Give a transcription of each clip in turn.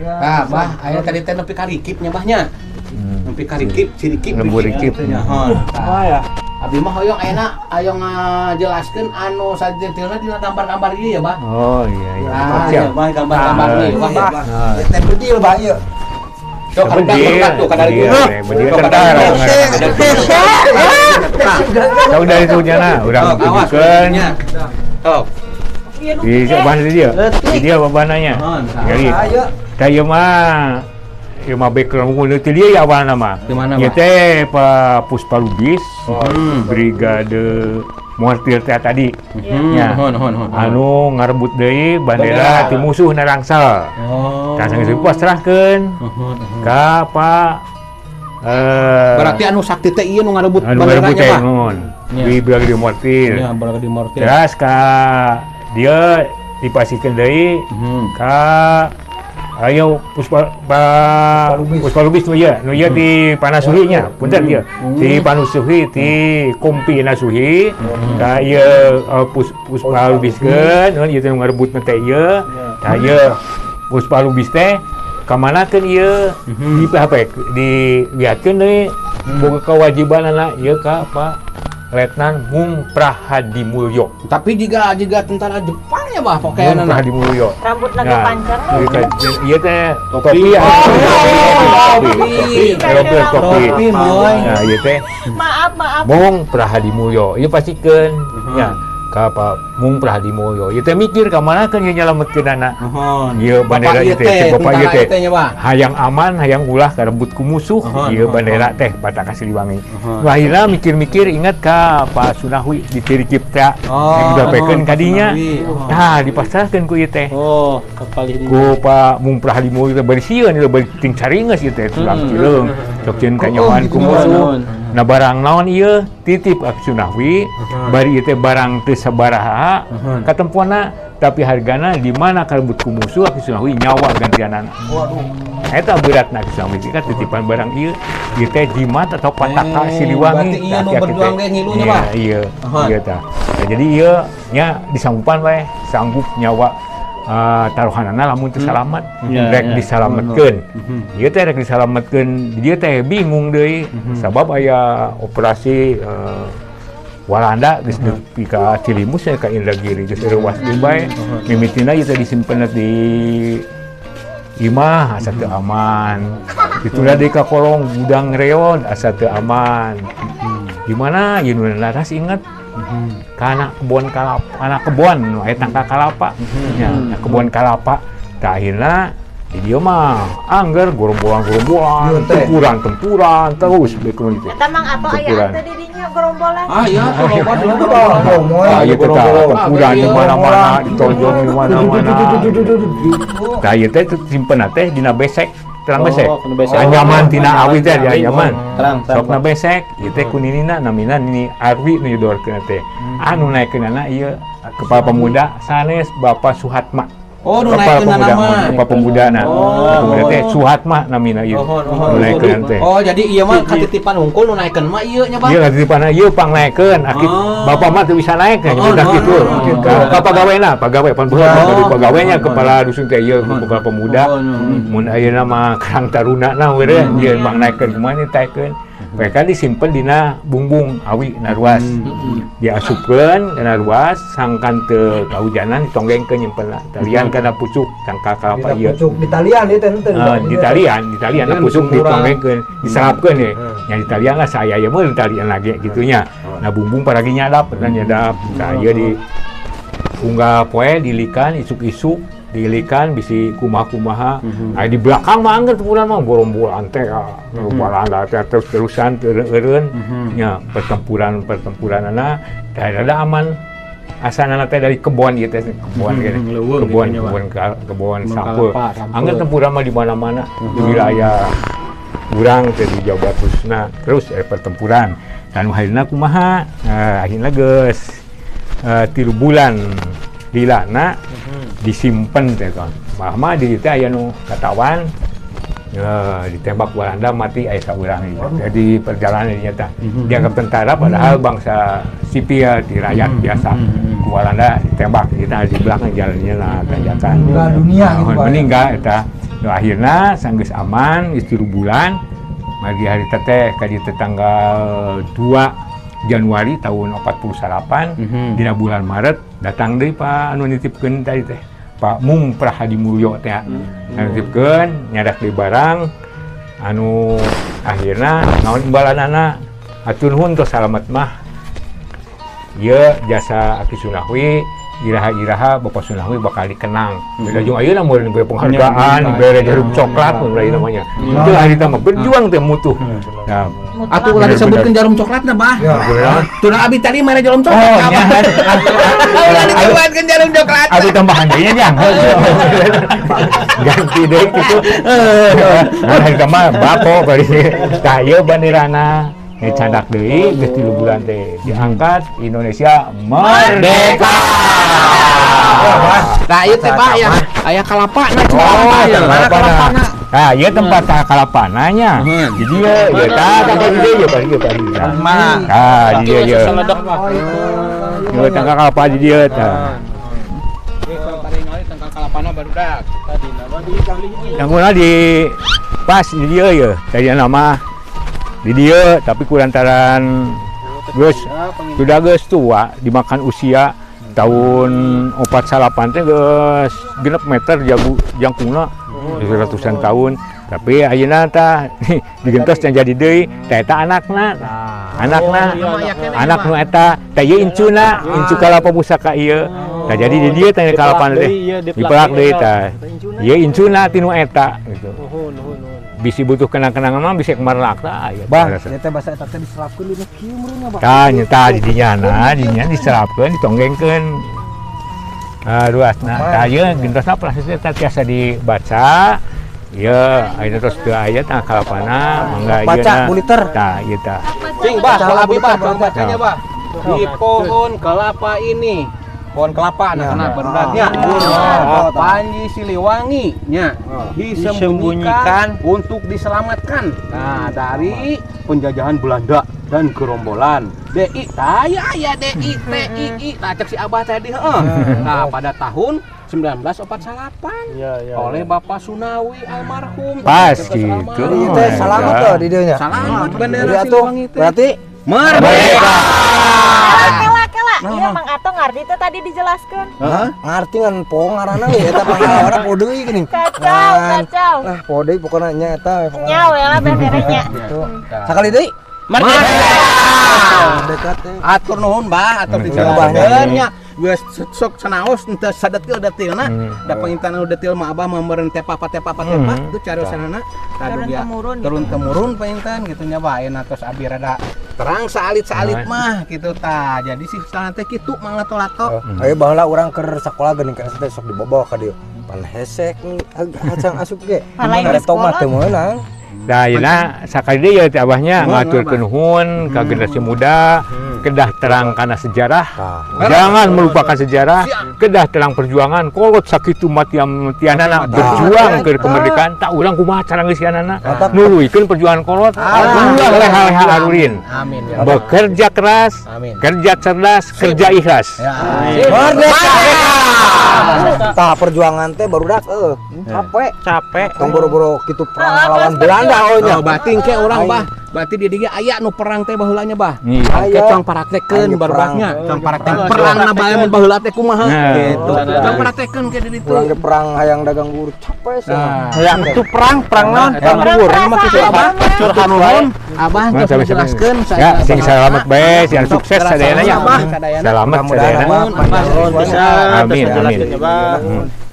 Ah, Bah, aya tadi teh nepi ka rikip nya, Bah, nya. Nepi ka rikip, cirikip. Lembur rikip. Nya, hon. Wah ya. Abi mah hoyong ayeuna ayo ngajelaskeun anu sajentilna dina gambar-gambar ieu ya, Bah. Oh iya. Ah, Siap. iya, Bah, gambar-gambar Ah, ieu, Bah, ya. Ah. Teh bedil, Bah, ieu. Sok karudak Bedil, tuh kadari bedil, tuh. bedil tentara. Tahu dari itu jana, urang Sok, awas tunjukkeun. nya. Sok. Di mana di dia? Di dia babananya. Mohon. Jadi, Ayo. saya mah ieu mah background unggul teh dia ya awalna mah. Di mana, Ieu Pak? teh Pak Puspa Lubis, Brigade Mortir teh tadi. Ya. Hon, hon, hon. Anu ngarebut deui bandera Bandera. ti musuh narangsal. Oh. Tah sanggeus pasrahkeun Hon, hon. ka Pak Berarti anu sakti teh ieu nu ngarebut anu ngarebut banderanya, teh Pak. nun. Ya. Di Brigade Mortir. Ya, Brigade Mortir. Terus ka dia dipasihkeun deui ka ayo Puspa Pak Puspa Lubis nu ieu, nu ieu di Panasuhi nya, punten ieu. Di Panasuhi, di Kompi Nasuhi, ka ieu Puspa Lubiskeun, nu ieu teh nu ngarebutna teh ieu. Tah ieu Puspa Lubis teh kamanakeun ieu di PHP dilihatkeun deui boga kewajibanana ieu ka Pak Letnan Mung Prahadi Mulyo. Tapi jika jika tentara Jepang ya, Bah, Mung pakaianna. Prahadi Mulyo. Rambut naga panjang. Iya teh topi ya. Topi. Topi. Topi. Topi. Topi, moy. Nah, iya teh Maaf, maaf. Mung Prahadi Mulyo. Ieu pastikeun ya ka Pak Mung Prahadi Mulyo. Ieu teh mikir ka mana keun ieu nyalametkeunana. Mohon. Ieu bandera ieu teh, bapak ieu teh. Teh nya, Bah. Hayang aman, hayang ulah karebut ku musuh. Ieu bandera teh Pataka Siliwangi. Wah, akhirnya mikir-mikir ingat ka Pak Sunawi di Tirikip teh. Oh, Yang Pak ka dinya. Sunawi. Oh. Tah, dipasrahkeun ku ieu teh. Oh, kapal ini. Ku Pak Mung Prahadi Mulyo teh bari sieun ieu bari ting caringeus ieu teh tulang cileung. Sok ceun kanyahoan ku musuh. Nah, barang naon ieu titip ka Sunawi, bari ieu teh barang teu sabaraha katempuanna, tapi hargana di mana karebut ku musuh Aki Sunawi nyawa gantianana. Waduh. Eta beratna Aki Sunawi kan titipan barang ieu, ieu teh jimat atau pataka Siliwangi. Berarti ieu nu Tah, aki berjuang teh. ge ngilunya, Iya, Pak? iya. Ahon. Iya tah. Nah, jadi ieu nya disanggupan we, sanggup nyawa taruhanana lamun teu salamet, rek disalametkeun. Ieu teh rek disalametkeun, dia teh bingung deui sabab aya operasi Walanda geus nepi ka Cilimus ya ka Indragiri geus reuwas deui bae. Mimitina ieu teh disimpen di imah asa teu aman. Ditunda deui ka kolong gudang reod asa teu aman. Di mana ieu nu laras inget kana kebon kalapa, kana kebon nu aya tangkal kalapa. Nya, nah, kebon kalapa. Tah akhirna di dieu mah angger gerombolan-gerombolan, Ieu teh. tempuran-tempuran terus bae teh. Eta Mang atau aya Tempuran. ante di dinya gerombolan. Ah, iya, tuh loba dulu. Oh, moy. Ah, ieu teh tah, tempuran di mana-mana, ditonjong di mana-mana. Tah ieu teh simpen teh dina besek, terang besek. Oh, kena besek. Anyaman tina awi teh di anyaman. Terang, terang. Sok na besek, ieu teh ku ninina namina Nini Arwi nu nyodorkeun teh. Anu naekeunana ieu kepala pemuda sanes Bapak Suhatma. Oh, nu Kepala naekeun pemuda, nama. kepala pemuda na. Oh. Pemuda teh Suhatma namina ieu. Oh, oh, Nu naekeun teh. Oh, jadi ieu mah katitipan hungkul nu naekeun mah ieu nya, Bang. Iya katitipan ieu pang naekeun, aki Oh. bapak mah teu bisa naek Oh, udah oh, kitu. oh, oh. Ka pagawena, pagawe pan beheut Oh. pagawenya kepala dusun teh ieu kepala pemuda. Oh, oh. Mun ayeuna mah Karang Taruna na we ieu mang naekeun kumaha ni taekeun. Mereka disimpen dina bumbung awi na ruas. Diasupkeun kana ruas sangkan teu kahujanan ditonggengkeun nyimpenna. Talian kana pucuk tangkal kalapa Dina ieu. pucuk di talian ieu teh henteu. Di talian, di talian Talian pucuk sumuran. ditonggengkeun, diserapkeun ye. Nya di talian lah saya ieu mah di talian lagi gitunya. Nah, bumbung paragi nyadap, pernah nyadap. Nah, ieu di unggal poe dilikan isuk-isuk dilikan bisi kumaha-kumaha. Nah, di belakang mah angger tempuran mah gorombolan teh, gerombolan teh terus-terusan eureun nya pertempuran-pertempuranana teh rada aman. Asalna teh dari kebon ieu teh kebon gitu. Leuweung Kebon gitu nya, Pak. kebon kebon Kebon sampeu. kalapa, sampeu. Angger tempuran mah di mana-mana di wilayah urang teh di Jawa Barat khususna terus pertempuran. Dan akhirna kumaha? Akhirna geus 3 bulan lilana disimpen teh kan. Mah mah di teh aya nu katawan ditembak Walanda mati aya saurang ieu. Jadi perjalanan dinya teh dianggap tentara padahal bangsa sipil di rakyat biasa. Ku Walanda ditembak kita di belakang jalannya lah tanjakan. Meninggal dunia gitu, Nah, Pak. meninggal eta. Nu akhirna sanggeus aman geus 3 bulan margi hari teh ka dieu tanggal 2 Januari tahun 48 dina bulan Maret datang deui Pak anu nitipkeun tadi teh Pak Mung Prahadi Mulyo teh nitipkeun nyadak deui barang anu akhirna naon imbalanana hatur nuhun tos salamet mah ieu jasa Aki Sunahwi iraha-iraha Bapak Sunahwi bakal dikenang. Beda jeung ayeuna mun diberi penghargaan, diberi jarum coklat mun lain namanya. Itu hari mah berjuang teh mutuh. Nah, atuh ulah disebutkeun jarum coklatna, Bah. Tuna abi tadi mere jarum coklat. Oh, nya. Ulah disebutkeun jarum coklat. Abi tambahan deui nya. Ganti deui kitu. Nah, hari mah bako bari. Tah ieu banderana. Ngecandak deui geus 3 bulan teh diangkat Indonesia merdeka. Nah, ieu teh Pak ya, aya kalapana cenah. Kalapana. Nah, ieu tempat kalapana nya. Di dieu ieu tah tanggal di dieu bari ieu bari. Nah, di dieu ieu. Ieu tanggal kalapa di dieu tah. Tanggal kalapana barudak. Tanggalna di pas di dieu ieu. Tadina mah di dieu tapi kulantaran geus sudah geus tua dimakan usia tahun 48 teh geus 6 meter jago jangkungna ratusan tahun tapi ayeuna tah digentos can jadi deui tah eta anakna anak nu eta tah ieu incuna incu kalapa pusaka ieu tah jadi di dieu teh kalapana teh dipelak deui tah ieu incuna ti nu eta gitu. Bisi butuh kenang-kenangan mah bisa kemana tah aya. Bah, eta basa eta teh diserapkeun dina kieu meureun Bah. Tah nyata di dinya na, dinya diserapkeun ditonggengkeun. Ruasna. Tah ieu gentosna prasasti eta tiasa dibaca. Ieu ayeuna tos teu aya tah kalapana mangga ieu. Baca buliter. Tah ieu tah. Cing Bah, abi Bah, bacanya Bah. Di pohon kelapa ini. Pohon kelapa anak-anak berudaknya. Panji Siliwangi nya disembunyikan untuk diselamatkan. Nah, dari penjajahan Belanda dan gerombolan DI. Tah ya DI T I I. Nah, cek si Abah tadi heeh. Nah, pada tahun 1948 oleh Bapak Sunawi almarhum. Pas gitu. Ieu teh salamet tuh di dieu nya. Salamet bendera Siliwangi teh. Berarti merdeka. Iya Mang Ato ngarti teh tadi dijelaskan. Hah? Ngarti ngan poho ngaranna we eta pangawarna poho deui geuning. Kacau, kacau. Nah, poho deui pokona nya eta. Nya we lah benernya. Gitu. Sakali deui. Merdeka. Merdeka teh. Atur nuhun Bah, atur dijelaskeun nya. Geus sok sanaos henteu sadetil-detilna. Da pangintan anu detil mah Abah mah meureun tepa-tepa itu cariosanana turun temurun pangintan kitu nya bae tos abi rada terang saalit-saalit mah gitu tah. Jadi si salah teh kitu Mang Lato-lato. Ayo baheula urang keur sakola geuning kan teh sok dibawa ka dieu. Pan hesek hacang asup ge. Reto mah teu meunang. Nah, ayeuna sakali deui ieu teh abahnya ngaturkeun nuhun ka generasi muda, kedah terang kana sejarah. Jangan melupakan sejarah, kedah terang perjuangan kolot sakitu matianana berjuang ke kemerdekaan, tak ulang kumaha cara ngeusianana. Nuluykeun perjuangan kolot, ulah leha-leha arurin. Amin. Bekerja keras, kerja cerdas, kerja ikhlas. Merdeka. Tah perjuangan teh barudak capek. Capek. Tong boro-boro kitu perang lawan Belanda oh nya. Berarti engke urang Bah, berarti di dieu aya nu perang teh baheula nya Bah. Engke tong paraktekeun barudaknya, tong paraktekeun perangna bae mun baheula teh kumaha gitu. Tong paraktekeun ke di ditu. Urang ge perang hayang dagang bubur capek sia. Hayang itu perang, perang naon? Perang bubur mah kitu Abah. Curhat wae. Abah tos menjelaskeun ya, sing salamet bae, sing sukses sadayana nya. Salamet sadayana. Amin amin.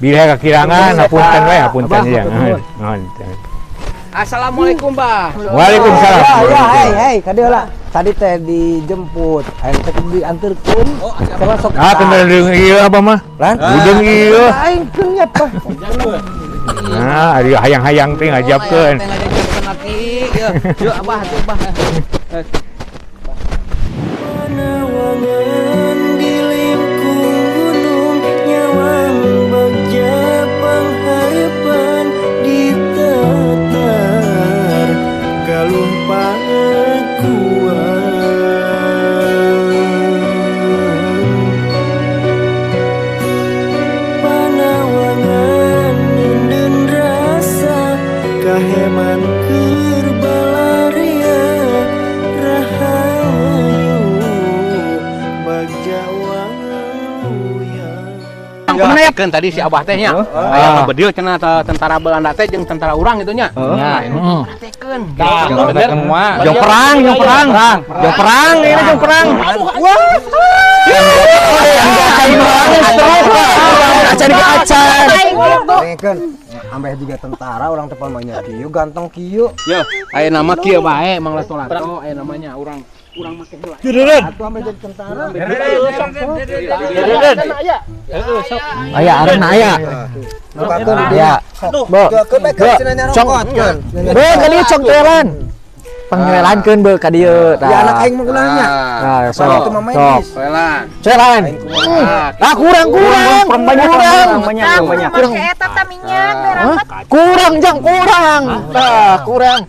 Bila kekirangan hapunten we, hapunten ya. Assalamualaikum, Bah. Waalaikumsalam. Ya, hei, hei, ka dieu lah. Tadi teh dijemput, aing teh dianterkeun. Sama sok. Ah, bener deung ieu abah mah. Deung ieu. Aing keun nya, Pak. Nah, ari hayang-hayang teh ngajabkeun. Teh ngajabkeun laki. Yeuh, Abah, atuh, Bah. Panawangan di lingkung gunung nyawang bagja pengharapan ditatar galuh pangakuan. Panawangan nenden rasa Kemana ya? Kan tadi si Abah teh nya. Aya bedil cenah tentara Belanda teh jeung tentara urang gitu nya. Perhatikeun. Bener. Jong perang, jong perang. Jong perang, ini jong perang. Wah. Acan ke acan. Kan ambeh juga tentara orang teh pamanya kieu ganteng kieu. Yo, aya nama kieu bae Mang Lato-Lato aya namanya urang urang make heula. Atuh ambeh jadi tentara. Aya arena aya. Bukakeun ya. Bo. Congkotkeun. Be ka dieu cok telan. Pangnyuelankeun be ka dieu. Ya anak aing mah ulahnya. Nah, sok. Sok. Coelan. Coelan. Ah kurang kurang. Kurang banyak kurang. Banyak. Kurang eta tah minyak berangkat. Kurang jang kurang. Tah kurang.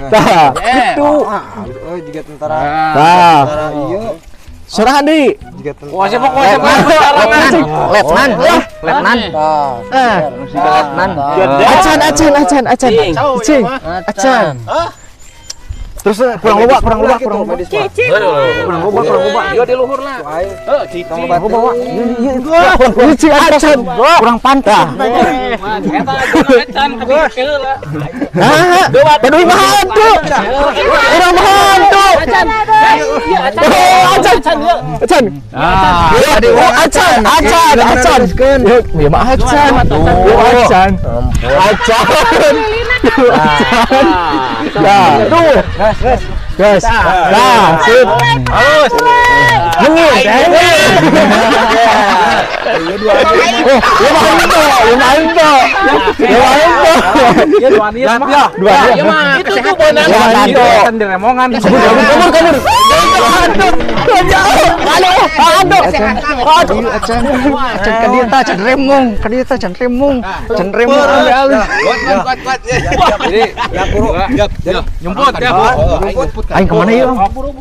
Tah gitu. Oh juga tentara. Tah. Tentara ieu. Sorangan deui. Wah, siapa kok Letnan. Letnan. Letnan. Acan acan acan acan. Cing. Acan. Terus kurang loba, kurang loba, kurang loba. Cicing. Kurang loba, kurang loba. Yo di luhur lah. Heuh, cicing. Cicing acan. Kurang pantas. Eta acan kepikir heula. Nah, aduh mah hantu. Urang mah hantu. Acan. Acan. Acan. Ah, acan, acan, acan. Ya mah acan. Acan. Acan. Acan. Nah, tuh. Gas. Nah, sip. Halus. Nengis. Oh, ya mah hantu, ya mah hantu. Ya mah hantu. Ya dua dia mah. Dua dia. Ya mah itu tuh bonang. Ya di remongan. Kabur, kabur. Hantu. Aduh, aduh. Aduh, acan. Acan ka dieu tah can remong, ka dieu tah can remong. Can remong alus. Kuat, kuat, kuat. Jadi, ya buru. Nyumput ya, Bu. Aing kemana yuk?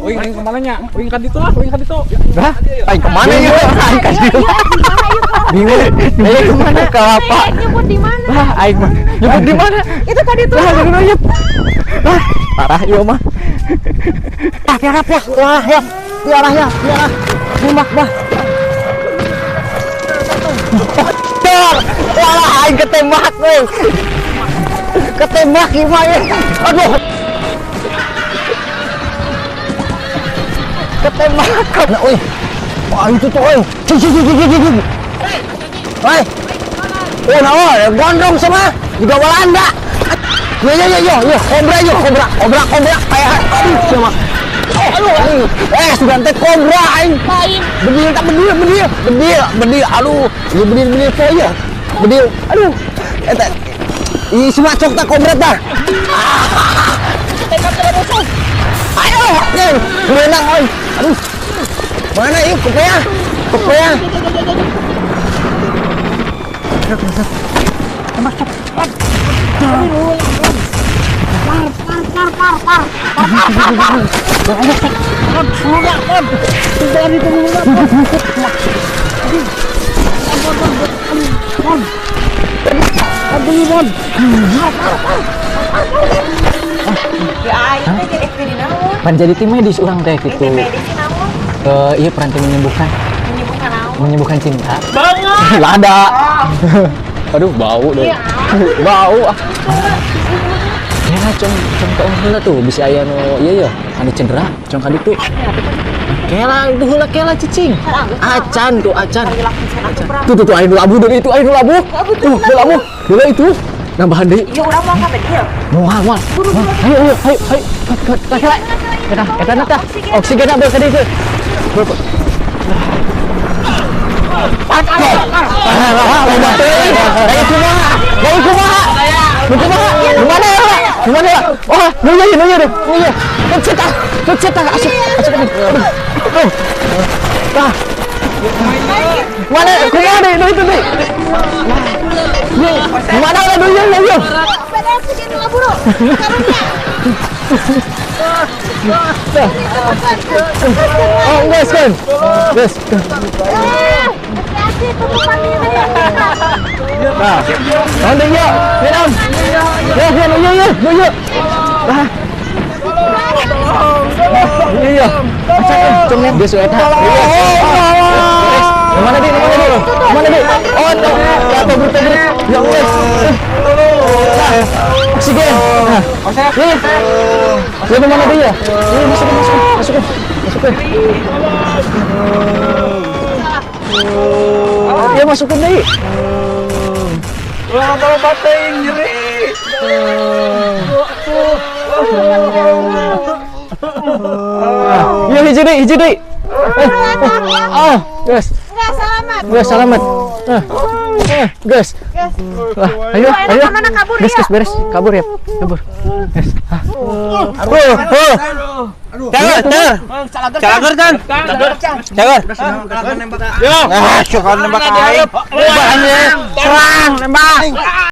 Aing kemana nya? Aing ka ditu lah, aing ka ditu. Hah? Aing kemana yuk? Aing ka ditu. Bingung. Aing kemana? Kelapa. Nyebut di mana? Lah, aing mah. Nyebut di mana? Itu tadi tuh. Lah, nyebut. Lah, parah ieu mah. Ah, piara piara. Wah, ya. Piara ya, piara. Nembak, bah. Dor. Wah, aing ketembak euy. Ketembak ieu mah. Aduh. Ketembak. Nah, oi. Wah, itu tuh, oi. Cing, cing, cing, cing, cing. Oi. Oh, nah, gondrong sama juga Walanda. Yo, yo, yo, yo, yo, kobra, yo, kobra, kobra, kobra, kayak aduh, sama. Aduh, aduh. Sudah teh kobra aing. Bedil tak bedil, bedil, bedil, bedil, aduh, ieu bedil, bedil poe ya. Bedil, aduh. Eta ih, semua cok tak kobra tah. Ayo, nih, berenang, oi. Aduh. Mana ieu kopea? Kopea. Ya aing teh jadi jadi naon? Pan jadi tim medis urang teh gitu. Tim medis naon? Iya peran tim menyembuhkan. Menyembuhkan naon? Menyembuhkan cinta. Banget. Lada. Aduh bau deh. Bau. Ya cong cong ka heula tuh bisa aya nu ieu ya anu cedera cong ka ditu. Kela itu heula kela cicing. Acan tuh acan. Tuh tuh tuh aya nu labuh deui itu aya nu labuh. Tuh nu labuh. Heula itu nambahan deui. Ieu urang moal ka bedil. Moal moal. Ayo ayo ayo ayo. Kat kat kela. Eta eta na tah. Oksigen ambil ka ditu. Oh, mana? Kumaha deui itu deui. Mana lah deui deui. Oh, guys kan. Guys. Nah, nanti ya, ya, ya, ya, ya, ya, ya, ah, iya, iya, congnya dia sudah. Mana di? Mana di? Mana di? Oh, tuh. Tuh, tuh, tuh. Ya Allah. Nah, oksigen. Nah. Nih. Ini mana dia? Ini masukin, masukin, masukin. Masukin. Ya masukin deh. Ulah kalau bateing nyeri. Ya hiji deui, hiji deui. Ah, guys. Enggak selamat. Guys, selamat. Guys. Lah, ayo, ayo. Kabur Guys, guys, beres. Kabur ya. Kabur. Guys. Aduh, Cager, cager. Cager kan? Cager. Yo. Ah, syukur nembak aing. Serang, nembak.